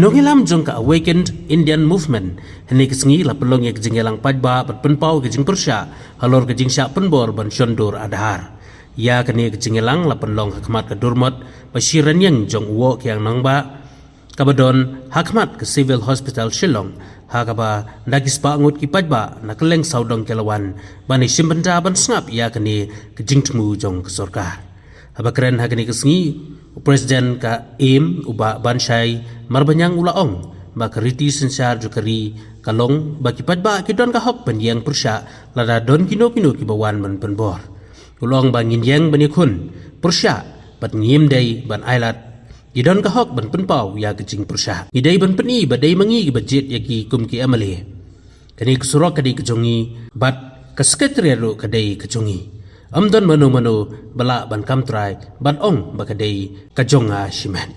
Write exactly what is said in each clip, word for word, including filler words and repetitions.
Nongïalam jong ka Awakened Indian Movement hynne ka sngi la pynlong ïa ka jingïalang paidbah bad pynpaw ïa ka jingpyrshah halor ka jingshah pynbor ban shon dur Aadhaar. Ïa kane ka jingïalang la pynlong ha khmat ka Durmot ba shi rynieng jong u Woh Kiang Nangbah, kaba don ha khmat ka Civil Hospital Shillong, ha kaba da ki spah ngut ki paidbah na kylleng sawdong ki la wan ban ïashim bynta ban sngap ïa kane ka jingthmu jong ka sorkar. Haba kren ha kane ka sngi, u President ka AIM, u Bah Banshai Marbaniang, u la ong ba ka riti synshar jong ka ri ka long ba ki paidbah ki don ka hok ban ïeng pyrshah lada don kino kino kiba wan ban pynbor. U la ong ba ngin ïeng ban ïakhun pyrshah bad ngim dei ban ailad. Ngi don ka hok ban pynpaw ïa ka jingpyrshah. Ngi dei ban pyni ba dei ma ngi kiba jied ïa ki kum ki MLA. Kane ka surok ka dei ka jong ngi bad ka Secretariat ruh ka dei ka jong ngi. Ym don mano mano ba lah ban kam trai ban ong ba ka dei ka jong nga shimet.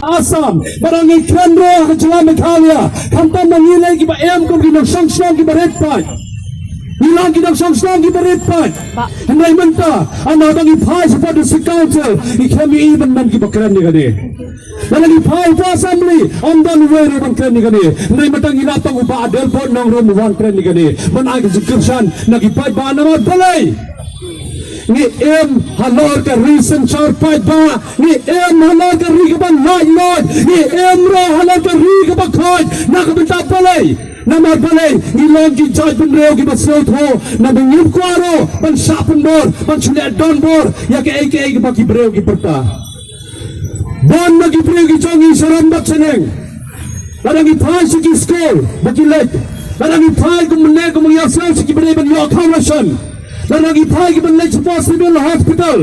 Assam, ba dang ngi kren ruh ha ka jylla Meghalaya, khamtam ba ngi lei kiba em kum ki nongshong shnong kiba rit paid. Ngi long ki nongshong shnong kiba rit paid. Hynrei mynta, haba ngi phai shapoh District Council, ngi khlem ïohi ban don kiba kren ïa kane. Lada ngi phai to Assembly, ym don uwei ruh ban kren ïa kane. Hynrei mynta ngi la tong u Bah Adelbert Nongrum u wan kren ïa kane. Ban ai ka jingkyrshan na ki paidbah namar balei. Ngi im halor ka ri synshar paidbah, ngi im halor ka ri kaba laitluid, ngi im ruh halor ka ri kaba khuid. Na ka bynta balei? Namar balei ngi long ki jaitbynriew kiba sngewthuh, namar ngim kwah ruh ban shah pynbor, ban shu leh donbor ïa kaei kaei kaba ki briew ki pyrta. Bun na ki briew ki jong ngi sharum bad shaneng. Lada ngi phai sha ki skul ba ki leit, lada ngi phai kum mynne kum ngi ïa sngewthuh sha ki briew ban ïoh kham ration. Lada ngi phai ki ban leit shapoh Civil Hospital,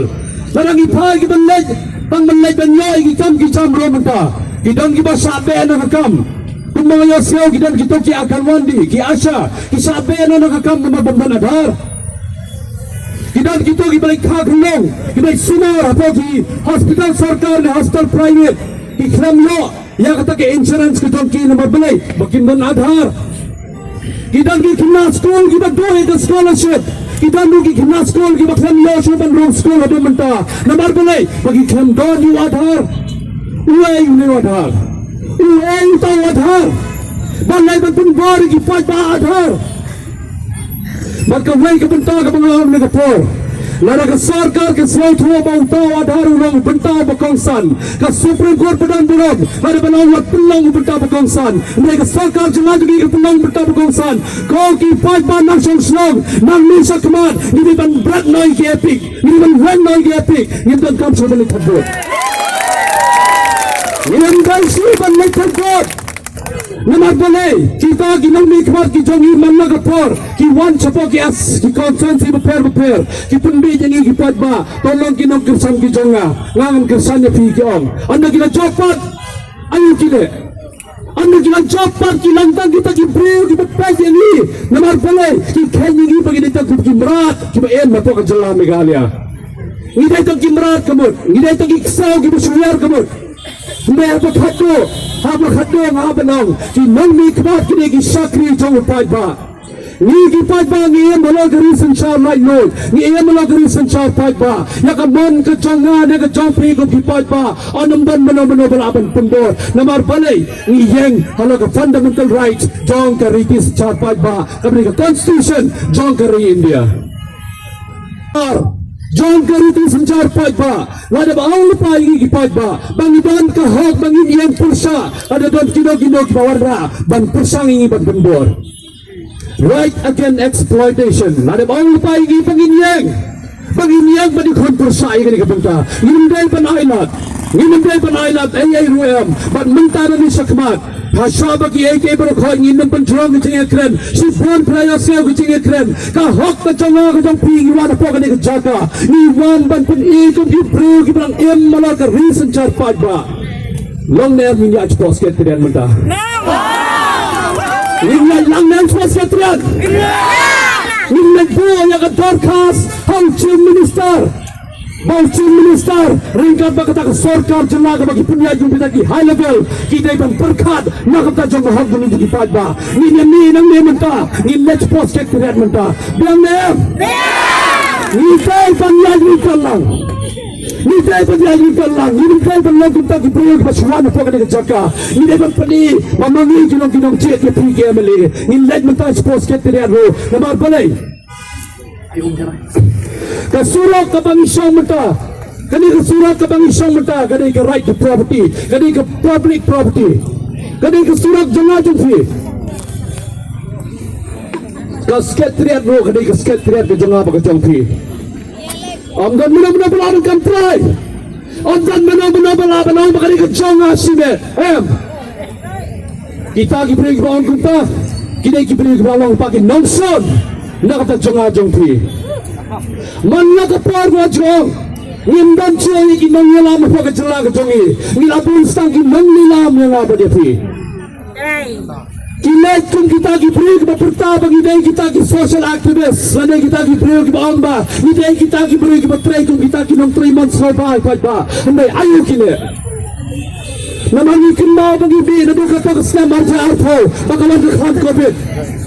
lada ngi phai ki ban leit, tang ban leit ban ïoh ïa ki kam ki jam ruh mynta. Ki don kiba shah beh na ka kam. Kumba ngi ïa sngewthuh ki don kito ki anganwadi, ki ASHA, ki shah beh na ka kam namar ban don Aadhaar. Ki don kito kiba leit kha khunlung, kiba leit sumar hapoh ki hospital sorkar ne hospital private. Ki khlem ïoh ïa kata ka insurance ka jong ki namar balei, ba kim don Aadhaar. Ki don ki khynnah skul kiba duh ïa ka scholarship. Ki don ruh ki khynnah skul kiba khlem ïoh shuh ban rung skul haduh mynta. Namar balei, ba ki khlem don ïa u Aadhaar. Uei u ne u Aadhaar? Uei uta u Aadhaar? Balei ban pynbor ïa ki paidbah Aadhaar? Bad kawei ka bynta kaba nga ong na ka por, lada ka sorkar ka sngewthuh ba uta u Aadhaar u long u bynta ba kongsan, ka Supreme Court ba don burom lada ba long wat pynlong u bynta ba kongsan. Hynrei ka sorkar jong ngi ka pynlong u bynta ba kongsan. Ko ki paidbah nongshong shnong, nang mih sha khmat, ngi dei ban bret noh ïa ki EPIC, ngi dei ban weng noh ïa ki EPIC. Ngim donkam shuh ban leit thad vote. Ngim donkam shuh ban leit thad vote. Namar balei, kita ki nongmihkhmat ki jong ngi man la ka por ki wan shapoh ki as, ki constituency bapher bapher, ki pynbeit ïa ngi ki paidbah, to long ki nongkyrshan ki jong nga. Nga ngan kyrshan ïa phi, ki ong. Ynda ki la jop pat, aïu ki leh? Ynda ki la jop pat ki long tang kita ki briew kiba peit ïa ngi. Namar balei, ki kheiñ ïa ngi ba ngi dei tang ki mrad kiba im hapoh ka jylla Meghalaya. Ngi dei tang ki mrad ka mut, ngi dei tang ki ksew kiba shu wiar ka mut. Hynrei haba khatduh, haba khatduh nga hap ban ong, ki nongmihkhmat ki dei ki shakri jong u paidbah. Ngi ki paidbah ngi im halor ka ri synshar laitluid, ngi im halor ka ri synshar paidbah. Ïa ka mon ka jong nga ne ka jong phi kum ki paidbah, ym don mano mano ba lah ban pynbor. Namar balei, ngi ïeng halor ka fundamental rights jong ka riti synshar paidbah, kaba dei ka constitution jong ka ri India. Ar, jong ka riti synshar paidbah, lada ba ong lypa ïa ngi ki paidbah ba ngi don ka hok ba ngin ïeng pyrshah, lada don kino kino kiba wanrah ban pyrshang ïa ngi ban pynbor. Right against exploitation, lada ba ong lypa ïa ngi ba ngin ïeng, ba ngin ïeng ban ïakhun pyrshah ïa kane ka bynta. Ngim dei ban ailad, ngim dei ban ailad ei ei ruh em. Bad mynta da ngi shakhmat, ha shwa ba kiei kiei baroh khoit ngin ym pynjrong ka jingïakren. Shibun phi la ïohsngew ka jingïakren. Ka hok ka jong nga ka jong phi, ngi wan hapoh kane ka jaka, ngi wan ban pyni kum ki briew kiba dang im halor ka ri synshar paidbah. Long ne em ngin ïaid shapoh Secretariat mynta? Ngin ïaid lang ne em shapoh Secretariat? Ngin leit buh ïa ka dorkhas ha u Chief Minister. Chief Minister, ryngkat bad kata ka sorkar jylla kaba ki pynïaid jong kita ki high level, ki dei ban pyrkhat na ka bynta jong ka hok jong ngi ki paidbah. Ngin ïa mih nangne mynta, ngin leit sha Secretariat mynta. Biang ne em? Ngi dei ban ïaid ryngkat lang. Ngi dei ban ïaid ryngkat lang. Ngi dei ban long kumta ki briew kiba shu wan hapoh kane ka jaka. Ngi dei ban pyni ba ma ngi ki long ki nongjied ïa phi ki M L A. Ngin leit mynta sha Secretariat ruh. Namar balei? Ka surok kaba ngi shong mynta, kane ka surok kaba ngi shong mynta, ka dei ka right to property, ka dei ka public property, ka dei ka surok jong nga jong phi. Ka Secretariat ruh ka dei ka Secretariat ka jong nga bad ka jong phi. Ym don mano mano ba lah ban kam trai. Ym don mano mano ba lah ban ong ba ka dei ka jong nga shimet. Em. Kita ki briew kiba ong kumta, ki dei ki briew kiba long ba ki nongshun na kata jong nga jong phi. Man la ka por ba jong, ngim don shuh ïa ki nongïalam hapoh ka jylla ka jong ngi. Ngi la bun tang ki nongïalam ïa nga bad ïa phi. Ki leit kum kita ki briew kiba pyrta ba ngi dei kita ki social activist, lane kita ki briew kiba ong ba ngi dei kita ki briew kiba trei kum kita ki nongtrei mon sngewbha ïa paidbah. Hynrei aïu ki leh? Namar ngi kynmaw ba ngi mih naduh kata ka snem arhajar arphew ba ka wan ka khlam covid.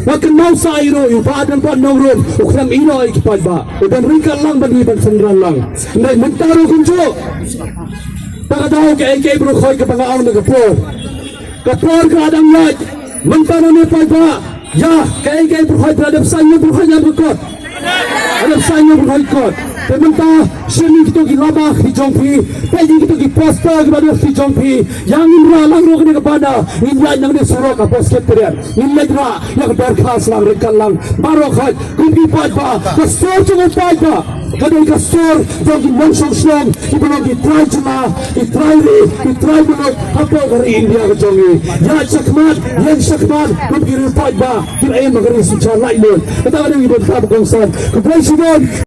Nga kynmaw sa ïa u Bah Adelbert Nongrum, u khlem ïehnoh ïa ki paidbah, u don ryngkat lang bad ngi ban synran lang. Hynrei mynta ruh kumjuh. Ta ka daw kaei kaei baroh khoit kaba nga ong na ka por, ka por ka la dang ïaid. Mynta nangne paidbah, ïa kaei kaei baroh khoit, la dep saiñ baroh khoit ïa ka kot. Ada saiñ baroh khoit kot. Te mynta shim ïa kito ki lama ki jong phi, peit ïa kito ki poster kiba dei ki jong phi. Ïa ngin rah lang ruh kane ka banner, ngin ïaid nangne surok hapoh Secretariat. Ngin leit rah ïa ka dorkhas lang ryngkat lang baroh khoit kum ki paidbah. Ka sur jong u paidbah ka dei ka sur jong ki nongshong shnong kiba long ki trai jylla, ki trai ri, ki trai muluk hapoh ka ri India ka jong ngi. Ïaid shakhmat, ïeng shakhmat kum ki riew paidbah, kim aim ha ka ri synshar laitluid. Kata ka dei kaba ngi bynta ba kongsan. Khublei shibun.